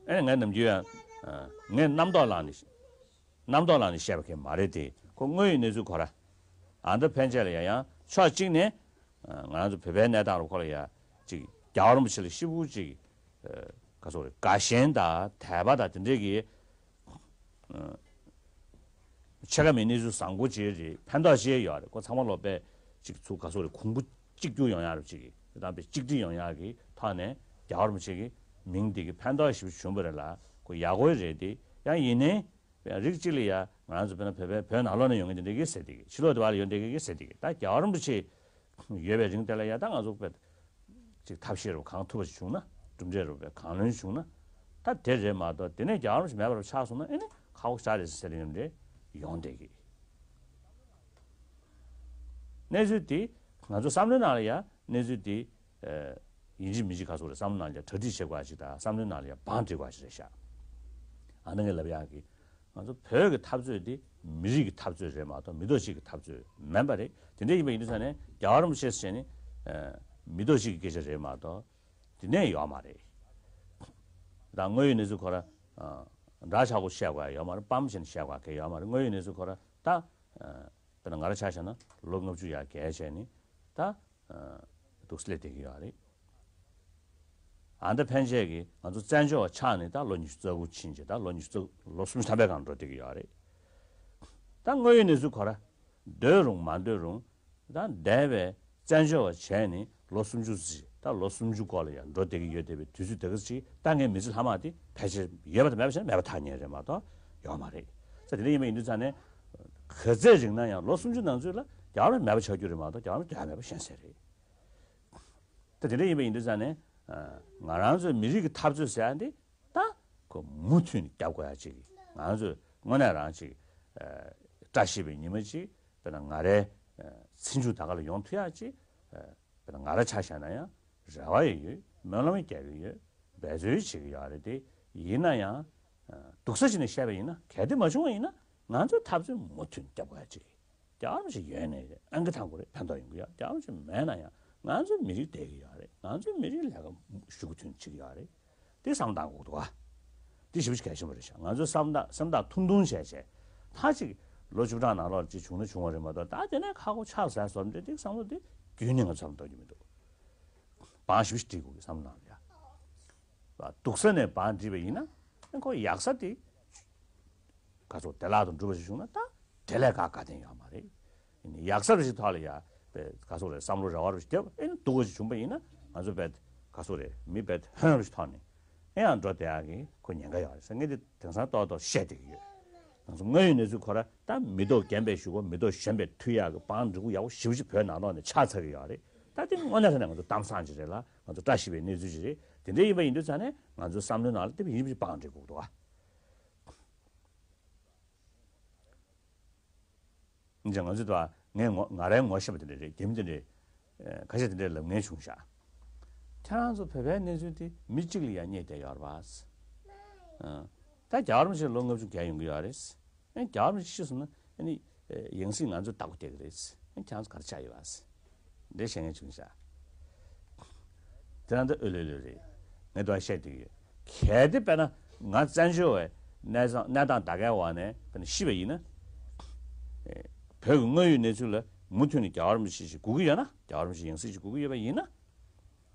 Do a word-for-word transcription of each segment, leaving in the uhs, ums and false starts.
ཨེ་ངས་ནམ་རྒྱུན་ཡང་ངས་རྣམ་རྟོག་ལངས་ནས་རྣམ་རྟོག་ལངས་ནས་བཤད་པ་གང་ཡང་མ་རེད་དེ། ཁོ་དངོས་ཡོད་གནས་ཚུལ་ཁོ་ར། ཨ་མདོ་ཕན་ཆད་ལ་ཡང་ཡང་ཕྱོགས་གཅིག་ནས་ང་རང་ཚོ་བོད་པའི་གནས་སྟངས་རུ་ཁོ་ལ་ཡང་ཅིག་རྒྱལ་བ་རིན་པོ་ཆེ་ལ་ཤི་བོ་ཅིག་ག་སོགས་རེད། དགའ་ཞེན་དང་དད་པ་དང་དེ་འདྲས་ཀྱི་ཕྱེད་ཀ་མིན་གནས་ཚུལ་བཟང་པོ་ཅིག་རེད། ཕན་ཐོགས་ཅིག་ཡོད་རེད། ཁོ་ཚང་མ་ལོ་པས་ཅིག་ཚུགས་ག་སོགས་རེད། གོང་བུ་གཅིག་གྱུར་ཡོང་ཡག་རུ་ཅིག་གི་དེ་དང་པའི་གཅིག་སྒྲིལ་ཡོང་ཡག་གི་ཐོག་ནས་རྒྱལ་བ་རིན་པོ་ཆེ་གི་མིང་འདི་གི་ཕན་ཐོགས་ཞིག་བྱུང་བ་རེད་ལ་ཁོ་ཡག་པོ་རེད་དེ། ཡང་ཡིན་ནའི་རིགས་གཅིག་ལ་ཡ་ང་རང་ཚོ་དཔེར་ན་བོད་པའི་བོད་ནང་ལོགས་ནས་ཡོང་མཁན་དེ་འདྲ་གི་ཟེར་དེ་གི་ཕྱི་ལོགས་དེ་བ་ལ་ཡོད་འདྲ་གི་གི་ཟེར་དེ་གི་ད་རྒྱལ་བ་རིན་པོ་ཆེ་ཡོད་པའི་རིང་དེ་ལ་ཡ་ད་ང་ཚོ་དཔེ་ཅིག་ཐབས་ཤེས་རུ་གང་ཐུབ་པ་ཞིག་བྱུང་ན། གྲུབ་འབྲས་རུ་བས་གང་ལོན་བྱུང་ན། ད་དེ་རེད་མ་གཏོགས་དེ་ནས་རྒྱལ་བ་རིན་པོ་ཆེ་མེད་པར་ཆགས་སོང་ན་ཨེ་ནི་ཁག་པོ་ཞེ་དྲག་རེད་ཟེར་ཡོང་འདྲ་ཡོང་བསྡད་གི། གནས་ཚུལ་དེ་ང་ཚོ་བསམ་བློའི་ནང་ལ་ཡ་གནས་ཚུལ་དེ་ཡིན་གཅིག་མིན་གཅིག་ག་སོགས་རེད། བསམ་བློ་ནང་ལ་ཡ་གྲ་སྒྲིག་བྱེད་དགོས་ཅིག་དང་བསམ་བློའི་ནང་ལ་ཡ་བང་སྒྲིག་དགོས་ཅིག་རེད་ཤག་ཨ་ནི་ངས་ལབ་ཡག་གི། ང་ཚོ་བོད་ཀྱི་འཐབ་རྩོད་འདི་མི་རིགས་ཀྱི་འཐབ་རྩོད་རེད་མ་གཏོགས་མི་ཐོག་གཅིག་གི་འཐབ་རྩོད་མིན་པ་རེད། དེ་འདྲ་ཡིན་པ་ཡིན་དུས་ཙང་ནས་རྒྱལ་བ་རིན་པོ་ཆེ་ཟེར་ནི་མི་ཐོག་གཅིག་གི་སྐད་ཆ་རེད་མ་གཏོགས་དེ་ནས་ཡོད་མ་རེད། ད་དངོས་ཡོད་གནས་ཚུལ་ཁོ་ར་འདྲ་ཆགས་པོ་བཤད་དགོས་ཡ་ཡོད་མ་རེད། སྤམ་བྱས་ནས་བཤད་དགོས་ཡ་གང་ཡང་ཡོད་མ་རེད། དངོས་ཡོད་གནས་ཚུལ་ཁོ་ར་ད་དཔེར་ན་ང་ར་ཆ་བཞག་ན་ལོ་ལྔ་བཅུ་ཡར་བརྒལ་བྱས་ནས་ད། འདུག་སླེབས་བསྡད་ཀྱི་ཡོད་རེད། ཨ་མདོ་ཕན་ཆད་ཀྱིས་ང་ཚོ་བཙན་བྱོལ་བ་ཆགས་ནས་ད་ལོ་ཉི་ཤུ་རྩ་དགུ་ཕྱིན་རྗེས་ད་ལོ་ཉི་ཤུ་རྩ་ལོ་སུམ་ཅུ་ཐམ་པའི་སྒང་འགྲོ་བསྡད་ཀྱི་ཡོད་རེད། ད་དངོས་ཡོད་གནས་ཚུལ་ཁོ་ར་འདོད་རུང་མ་འདོད་རུང་ད་འདས་པའི་བཙན་བྱོལ་བ་བྱས་ནས་ལོ་སུམ་ཅུ་ཙམ་ད་ལོ་སུམ་ཅུ་སྐོར་ལ་ཡང་འགྲོ་བསྡད་ཀྱི་ཡོད་བསྡད་པའི་དུས་ཚོད་དེ་ག་ཅིག་ད་ངའི་མི་ཚེ་ལྷག་མ་དེ་ཕལ་ཆེར་ཡོད་པ་དང་མེད་པ་བྱས་ན་མེད་པ་ཐག་ཉེ་རེད་མ་གཏོགས་ཡོད་མ་རེད། ད་དེ་འདྲ་ཡིན་པ་ཡིན་དུས་ཙང་ནས་ག་ཚད་རིང་ན་ཡང་ལོ་སུམ་ཅུ་ནང་ཚུད་ལ་རྒྱལ་བ་རིན་པོ་ཆེ་མེད་པ་ཆགས་རྒྱུ་རེད་མ་གཏོགས་རྒྱལ་བ་རིན་པོ་ཆེ་མེད་པ་ཤེས་གསལ་རེད། ད་དེ་འདྲ་ཡིན་པ་ཡིན་དུས་ཙང་ནས་ང་རང་ཚོའི་མི་རིགས་ཀྱི་འཐབ་རྩོད་ཟེར་ཡ་འདི་ད་ཁོ་མུ་མཐུད་ནས་རྒྱབ་དགོས་ཡ་ཅིག་ང་ཚོས་དངོས་གནས་རང་ཅིག་བཀྲ་ཤིས་པའི་ཉི་མ་ཅིག་དཔེར་ན་ང་རའི་ཚེ་མཇུག་ད་ག་ལ་ཡོང་ཐུབ་ཡ་ཅིག་དཔེར་ན་ང་ར་ཆ་བཞག་ན་ཡང་རེ་བ་ཡང་ཡོད། སྨོན་ལམ་ཡང་རྒྱག་གི་ཡོད། འབད་རྩོལ་བྱེད་ཀྱི་ཡོད་རེད་དེ། ཡིན་ན་ཡང་སྡུག་ས་ཅིག་ནས་བཤད་པ་ཡིན་ན་གལ་ཏེ་མ་བྱུང་བ་ཡིན་ན་ང་ཚོའི་འཐབ་རྩོད་མུ་མཐུད་རྒྱབ་དགོས་ཡ་ཅིག་རྒྱལ་བ་རིན་པོ་ཆེ་ཡོད་ནའི་རེད། ཨང་ཀི་ཐང་དགོས་རེད། ཕན་ཐོགས་ཡོང་གི་ཡོད། རྒྱལ་བ་རིན་པོ་ཆེ་མེད་ན་ཡང་ང་ཚོའི་མི་རིགས་བསྡད་ཀྱི་ཡོད་རེད། ང་ཚོའི་མི་རིགས་ལས་ཀ་ཤུགས་མཐུན་བྱེད་ཀྱི་ཡོད་རེད། དེ་བསམ་བློ་བཏང་དགོས་འདུག་ཨ། དེ་ཞེ་པོ་ཅིག་གལ་ཆེན་པོ་རེད་ཤག་ང་ཚོའི་བསམ་བཏང་བསམ་བཏང་ཐུང་ཐུང་བྱས་བྱས་ད་ཅིག་ལོ་བཅུ་གྲངས་ནང་ལོགས་ཅིག་བྱུང་ན་བྱུང་བ་རེད་མ་གཏོགས་ད་དེ་ནས་ཁག་པོ་ཆགས་ཟེར་བཟོ་འདྲ་དེ་བསམ་བློ་དེ་རྒྱུན་ནས་ང་ཚོ་བསམ་བློ་གཏོང་རྒྱུ་མི་འདུག་བང་ཞེ་པོ་ཅིག་སྒྲིག་དགོས་ཀྱི་བསམ་བློ་ནང་ལ་ཡ། སྡུག་ས་ནས་བང་སྒྲིག་པ་ཡིན་ན་ཁོ་ཡག་ས་དེ། ག་ཚོད་བདེ་བླག་ཏུ་འགྲུབ་པ་ཞིག་བྱུང་ན་ད་དེ་ལས་ཁག་དགའ་ལྡན་ཡོད་མ་རེད། ཡིན་ནའི་ཡག་ས་རེ་ཞིག་ཐོག་ལ་ཡ་པའི་ག་ཚོད་རེད་བསམ་བློ་རེ་བ་རེ་ཞིག་བརྒྱབ་ཨེ་ནི་སྡུག་པ་ཞིག་བྱུང་པ་ཡིན་ན་ང་ཚོ་པའི་ག་ཚོད་རེད་མི་པའི་ཧོན་རེ་ཞིག་ཐོག་ནས་ཨེ་ཡང་འགྲོ་བསྡད་ཡག་གི་ཁོ་ཉེན་ཁ་ཡོད་རེད་ཟེར་ངས་འདི་དེང་སང་ཏོག་ཏོག་བཤད་བསྡད་ཀྱི་ཡོད། ང་ཚོ་དངོས་ཡོད་གནས་ཚུལ་ཁོ་ར་ད་མི་ཐོག་རྒན་པའི་གཞུག་གུ་མི་ཐོག་གཞོན་པའི་མཐུ་ཡག་གི་བང་སྒྲིག་གུ་ཡག་པོ་ཞེ་པོ་ཅིག་བོད་ནང་ལོགས་ནས་ཆགས་ཚར་གི་ཡོད་རེད། ད་དེ་དངོས་གནས་དྲང་གནས་ང་ཚོ་གཏམ་བཟང་ཅིག་རེད་ལ་ང་ཚོ་བཀྲ་ཤིས་པའི་གནས་ཚུལ་ཅིག་རེད། དེ་འདྲ་ཡིན་པ་ཡིན་དུས་ཙང་ནས་ང་ཚོའི་བསམ་བློའི་ནང་ལ་དེ་ཡིན་པ་ཅིག་བང་སྒྲིག་དགོས་འདུག་ཨ། ང་ཚོས་ད་ངས་ངོ་ང་རའི་ངོ་ཤེས་པ་དེ་འདྲ་རེད། རྒྱ་མི་དེ་འདྲས་ཁ་ཤས་དེ་འདྲས་ལབ་མཁན་བྱུང་ཤག་ཁྱེད་རང་ཚོ་བོད་པའི་གནས་ཚུལ་དེ་མི་གཅིག་ལ་ཡང་བརྙས་བསྡད་ཡོད་རེད་པ། ད་རྒྱལ་བ་རིན་པོ་ཆེ་ལོ་ལྔ་བཅུ་བརྒལ་ཡོང་གི་ཡོད་རེད། ཨེ་རྒྱལ་བ་རིན་པོ་ཆེ་ཤི་སོང་ན་ཨ་ནི་ཡང་སྲིད་ང་ཚོས་བདག་པོ་རྒྱག་གི་རེད། ཨེ་ཁྱེད་རང་ཚོ་ག་རེ་ཆགས་ཡོད་པ། འདི་བཤད་མཁན་བྱུང་ཤག་དེ་རང་ད་ཨོ་ལོས་ལོས་རེད། ངས་དོན་བཤད་དེ་ཡོད། གལ་ཏེ་དཔེར་ན་ང་བཙན་བྱོལ་བའི་གནས་སྟངས་གནས་སྟངས་ད་གའི་འོག་ནས་དཔེར་ན་ཤི་བ་ཡིན་ན། བོད་ཀྱི་དངོས་ཡོད་གནས་ཚུལ་ལ་མུ་མཐུད་ནས་རྒྱལ་བ་རིན་པོ་ཆེ་ཞིག་དགོས་ཀྱི་ཡོད་ན་རྒྱལ་བ་རིན་པོ་ཆེ་ཡང་སྲིད་ཅིག་དགོས་ཀྱི་ཡོད་པ་ཡིན་ན།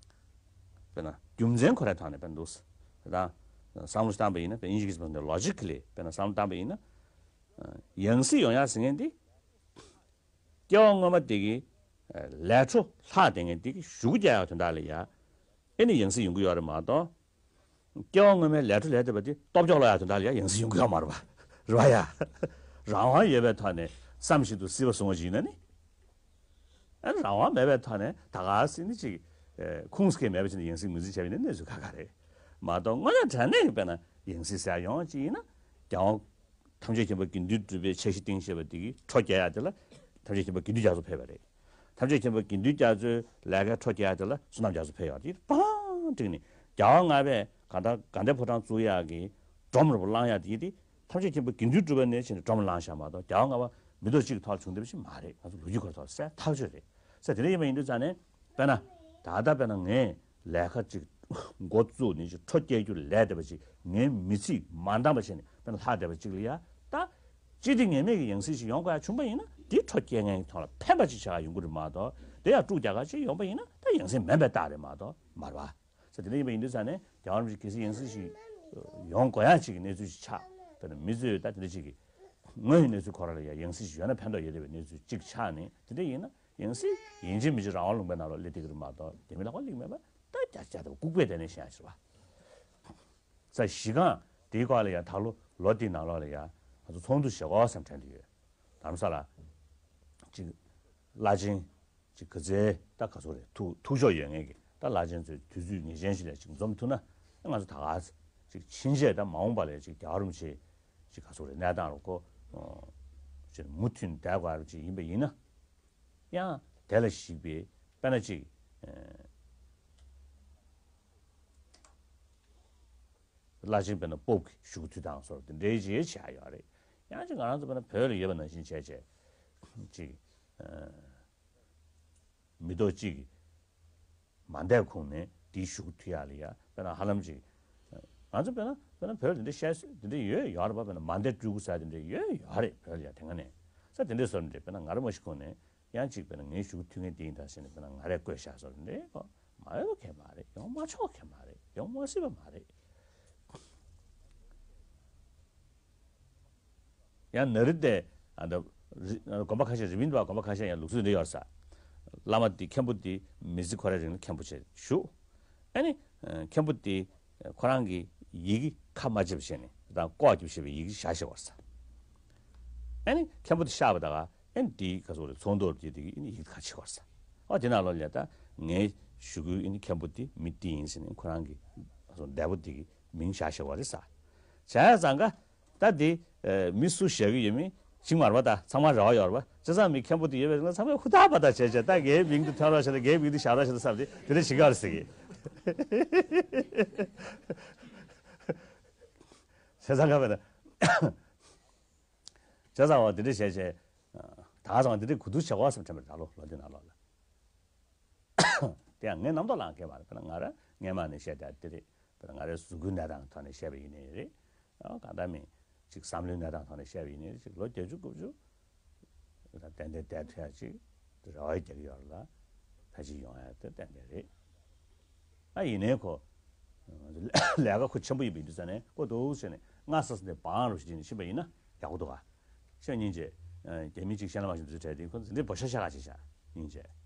དཔེར་ན་རྒྱུ་མཚན་ཁོ་རའི་ཐོག་ནས་དཔེར་ན་འདུག་ད་བསམ་བློ་བཏང་པ་ཡིན་ན་དཔེར་དབྱིན་ཇི་སྐད་ཆ་ལོ་ཇི་ཀ་ལི་དཔེར་ན་བསམ་བློ་བཏང་པ་ཡིན་ན། ཡང་སྲིད་ཡོང་ཡག་ཟེར་མཁན་འདི། སྐྱེ་བ་སྔོན་མ་དེ་གི་ལས་འཕྲོ་ལྷག་བསྡད་མཁན་དེ་གི་གཞུག་གུ་རྒྱག་ཡག་དོན་དག་ལ་ཡ། ཨེ་ནི་ཡང་སྲིད་ཡོང་གི་ཡོད་རེད་མ་གཏོགས། སྐྱེ་བ་སྔོན་མའི་ལས་འཕྲོ་ལས་བསྡད་པ་དེ་སྟོབས་འཇོག་ལོག་ཡག་དོན་དག་ལ་ཡ་ཡང་སྲིད་ཡོང་གི་ཡོད་མ་རེད་པ། རེད་པ་ཡ། རང་དབང་ཡོད་པའི་ཐོག་ནས་བསམ་བཞིན་དུ་སྲིད་པ་བཟུང་བ་ཞིག་ཡིན་ན་ནི། ཨ་ནི་རང་དབང་མེད་པའི་ཐོག་ནས་ད་ག་སྲིད་ནི་ཅིག་ཁུངས་སྐྱེལ་མེད་པ་ཅིག་ནས་ཡང་སྲིད་ངོས་འཛིན་བྱས་པ་ཡིན་ན་གནས་ཚུལ་ཁག་ཁག་རེད་མ་གཏོགས། དངོས་གནས་དྲང་གནས་ཀྱི་དཔེར་ན་ཡང་སྲིད་ཟེར་ཡག་ཡོང་བ་ཅིག་ཡིན་ན་རྒྱལ་དབང་ཐམས་ཅད་མཁྱེན་པ་དགེ་འདུན་གྲུབ་པའི་འཆར་གཞི་བཏིང་ཤེས་པ་འདི་གིས་འཕྲོ་རྒྱག་ཡག་དེ་ལ་ཐམས་ཅད་མཁྱེན་པ་དགེ་འདུན་རྒྱ་མཚོ་ཕེབས་པ་རེད། ཐམས་ཅད་མཁྱེན་པ་དགེ་འདུན་རྒྱ་མཚོའི་ལས་ཀའི་འཕྲོ་རྒྱག་ཡག་དེ་ལ་བསོད་ནམས་རྒྱ་མཚོ་ཕེབས་ཡག་དེ་པང་བསྒྲིགས་ནས་རྒྱལ་བ་ལྔ་པས་གང་ལྟར་དགའ་ལྡན་ཕོ་བྲང་བཙུགས་ཡག་གི་སྒྲོམ་རུ་བླངས་ཡག་དེ་དེ་ཐམས་ཅད་མཁྱེན་པ་དགེ་འདུན་གྲུབ་པ་ནས་བྱས་ནས་སྒྲོམ་བླངས་བཞག་མ་གཏོགས་རྒྱལ་བ་ལྔ་པ་མི་ཐོག་གཅིག་གི་ཐོག་ལ་བྱུང་བསྡད་པ་ཞིག་མ་རེད། ང་ཚོ་ལོ་རྒྱུས་ཁོ་ཐོག་གསལ་ཐག་ཆོད་རེད། ས་དེ་འདྲ་ཡིན་པ་ཡིན་དུས་ཙང་ནས་དཔེར་ན་ད་ལྟ་དཔེར་ན་ངས་ལས་ཀ་ཅིག་ འགོ་བཙུགས་ནས་ཅིག་འཕྲོ་བསྐྱལ་རྒྱུ་ལས་བསྡད་པ་ཅིག་ངའི་མི་ཚེ་མ་འདང་བ་བྱས་ནས་དཔེར་ན་ལྷག་བསྡད་པ་ཅིག་ལ་ཡ་ད། ཅི་སྟེ་ངེས་མེད་ཀྱི་ཡང་སྲིད་ཞིག་ཡོང་དགོས་ཡ་བྱུང་པ་ཡིན་ན་དེ་འཕྲོ་བསྐྱལ་མཁན་གྱི་ཐོག་ལ་ཕན་པ་ཅིག་ཆགས་ཡོང་གི་རེད་མ་གཏོགས་དེ་ཡང་དཀྲུག་རྒྱག་ག་ཅིག་ཡོང་པ་ཡིན་ན་ད་ཡང་སྲིད་མིན་པའི་རྟགས་རེད་མ་གཏོགས་མ་རེད་པ། ས་དེ་འདྲ་ཡིན་པ་ཡིན་དུས་ཙང་ནས་རྒྱལ་བ་རིན་པོ་ཆེ་གལ་སྲིད་ཡང་སྲིད་ཞིག་ཡོང་དགོས་ཡ་ཅིག་གི་གནས་ཚུལ་ཞིག་ཆགས་པས་ན་མི་ཚོས་ད་དེ་འདྲ་ཅིག་གི་དངོས་ཡོད་གནས་ཚུལ་ཁོ་རང་ལ་ཡ་ཡང་སྲིད་ཞིག་ཡོད་ན་ཕན་ཐོགས་ཡོད་བསྡད་པའི་གནས་ཚུལ་ཅིག་ཆགས་ནས་དེ་འདྲ་ཡིན་ན་ཡང་སྲིད་ཡིན་གཅིག་མིན་གཅིག་རང་དབང་ལུང་པའི་ནང་ལོགས་སླེབས་བསྡད་ཀྱི་རེད་མ་གཏོགས་རྒྱ་མི་ལ་ཁོ་སླེབས་མེད་པ་ད་བརྒྱ་ཆ་བརྒྱ་ཐམ་པ་ལྐུགས་པས་བསྡད་ནས་བཤད་ཡ་ཞིག་རེད་པ། ས་གཞི་རྐང་དེའི་སྐོར་ལ་ཡང་ད་ལོ་ལོ་དེའི་ནང་ལོགས་ལ་ཡང་ང་ཚོ་ཚོགས་འདུ་བྱེད་དགོས་བསམ་དྲན་གྱི་ཡོད། དྷ་རམ་ས་ལ་ཅིག་བླ་ཆེན་ཅིག་ག་ཚོད་ད་ག་ཚོད་རེད་ཐུགས་ཐུགས་ཕྱོགས་ཡོད་མཁན་གྱི་ད་བླ་ཆེན་ཚོའི་དུས་ཚོད་ངེས་ཅན་ཞིག་ལ་ཅིག་འཛོམས་ཐུབ་ན་ང་ཚོ་ད་ག་ཅིག་ཕྱིན་ཆད་ད་མ་འོངས་པ་ལ་ཅིག་རྒྱལ་བ་རིན་པོ་ཆེ་ཅིག་ག་ཚོད་རེད་གནས་སྟངས་རུ་ཁོ་ཅིག་མུ་མཐུད་བསྡད་དགོས་ཡ་ཅིག་ཡིན་པ་ཡིན་ན་ཡང་དེ་ལ་གཞིགས་པའི་དཔེར་ན་ཅིག་བླ་ཆེན་དཔེར་ན་སྤོབས་ཀྱི་བཞུགས་དུས་དང་སོགས་དེ་འདྲའི་རྗེས་བྱས་ཡོད་རེད། ཡང་ཅིག་ང་རང་ཚོ་དཔེར་ན་བོད་ལ་ཡོད་པ་ནང་བཞིན་བྱས་བྱས་ཅིག་མི་ཐོག་གཅིག་གི་མ་འདས་ཁུངས་ནས་དེའི་བཞུགས་དུས་ཡག་ལ་ཡ་དཔེར་ན་ཧ་ལམ་ཅིག་ང་ཚོ་དཔེར་ན་དཔེར་ན་བོད་ལ་དེ་འདྲའི་བཤད་སྲོལ་དེ་འདྲ་ཡོད་ཡོད་རེད་པ། དཔེར་ན་མ་འདས་སྤྲུལ་སྐུ་ཟེར་དེ་འདྲ་ཡོད་ཡོད་རེད་བོད་ལ་ཡ་དེ་སྔ་ནས་ས་དེ་འདྲའི་སོར་འདྲ་དཔེར་ན་ང་རང་མ་ཤི་ཁུངས་ནས། ཡང་གཅིག་དཔེར་ན་ངའི་ཞུ་མཐུན་ངེས་དེ་ཡིན་ད་ཟེར་ནས་དཔེར་ན་ང་རས་བཀོད་བཞག་སོགས་འདྲ་མ་ཡོང་གི་མ་རེད། ཡོང་མ་ཆོག་གི་མ་རེད། ཡོང་མ་སྲིད་པ་མ་རེད། ཡང་ན་རི་དེ་ཨ་ད་རི་དགོན་པ་ཁ་ཤས་རི་པིན་པ་དགོན་པ་ཁ་ཤས་ཡང་ལུགས་སྲོལ་འདི་ཡོད་ས། བླ་མ་དེ་མཁན་པོ་དེ་མི་ཚེ་ཁོ་རའི་རིང་ལ་མཁན་པོ་བྱས་བཞུགས། ཨ་ནི་མཁན་པོ་དེ་ཁོ་རང་གི་ཡི་གེ་ཁ་མ་འབྱེད་པ་བྱས་ནས་དང་ལྐོག་གྱུར་བྱས་པའི་ཡི་གེ་བཞག་བཞག་པར་ས། ཨ་ནི་མཁན་པོ་དེ་གཤགས་པ་དང་ཨ་ནི་དེའི་ག་ཚོད་རེད་ཚོགས་འདུར་དེ་དེ་ཡི་གེ་ཁ་ཕྱེ་བར་ས། ཨ་དེ་ནང་ལོགས་ལ་ད་ངའི་ཞུ་སྐུལ་ཨ་ནི་མཁན་པོ་དེ་མི་དེ་ཡིན་ཟེར་ནས་ཁོ་རང་གི་ག་ཚོད་འདས་པོ་དེ་གི་མིང་བཞག་བཞག་པ་རེད་ས། བྱས་ཙང་ཀ་ད་དེ་མི་སུ་བཞག་གི་ཡོད་མེད་ཅིག་མ་རེད་པ། ད་ཚང་མ་རེ་བ་ཡོད་རེད་པ། བྱས་ཙང་མི་མཁན་པོ་དེ་ཡོད་པའི་རིང་ལ་ཚང་མས་ཧུར་ཐག་པ་ད་བྱས་བྱས་ད་ངའི་མིང་དེ་ཐོན་རོགས་བྱས་ད་ངའི་མིང་དེ་བཞག་རོགས་བྱས་ད་བསམ་སྟེ་དེ་འདྲ་བྱེད་ཀྱི་ཡོད་རེད་ཟེར་གི། བྱས་ཙང་ཀ་བས་ན། བྱས་ཙང་བ་འདི་འདྲ་བྱས་བྱས། ད་ག་ཙམ་འདི་འདྲ་གོ་བསྡུར་བྱེད་དགོས་བསམ་དྲན་པ་རེད་ད་ལོ་ལོ་འདི་ནང་ལོགས་ལ། དེ་ཡང་ངས་རྣམ་རྟོག་ལངས་མཁན་མ་རེད། དཔེར་ན་ང་རང་སྔས་མ་ནས་བཤད་བསྡད་དེ་རེད། དཔེར་ན་ང་རའི་གཟུགས་སྐུའི་གནས་སྟངས་ཐོག་ནས་བཤད་པ་ཡིན་ནའི་རེད། ཨ་གང་ལྟར་མིན་ཅིག་བསམ་བློའི་གནས་སྟངས་ཐོག་ནས་བཤད་པ་ཡིན་ནའི་རེད། ཅིག་ལོ་བརྒྱད་ཅུ་དགུ་བཅུ་ད་ཏན་ཏན་བསྡད་ཐུབ་ཡ་ཅིག་རེ་བ་རྒྱག་གི་ཡོད་རེད་ལ། ཕལ་ཆེར་ཡོང་ཡ་དེ་ཏན་ཏན་རེད། ཨ་ཡིན་ནའི་ཁོ། ལས་ཀ་ཁོ་ཆེན་པོ་ཡིན་པའི་དུས་ས་ནས་ཁོ་འདུག་ཟེར་ནས་སྔ་ས་ས་ནས་བང་རུ་ཞིག་བྱས་ནས་ཕྱིན་པ་ཡིན་ན་ཡག་པོ་འདུག་ག་ཤེས་སྙིང་རྗེ། རྒྱ་མི་གཅིག་ཤེས་ན་མ་ཤེས་འདུག་ཟེར་དེ་ཁོ་འཛིན་གྲྭའི་བོད་ཤ་ཤ་ག་ཅིག་བྱ་སྙིང་རྗེ།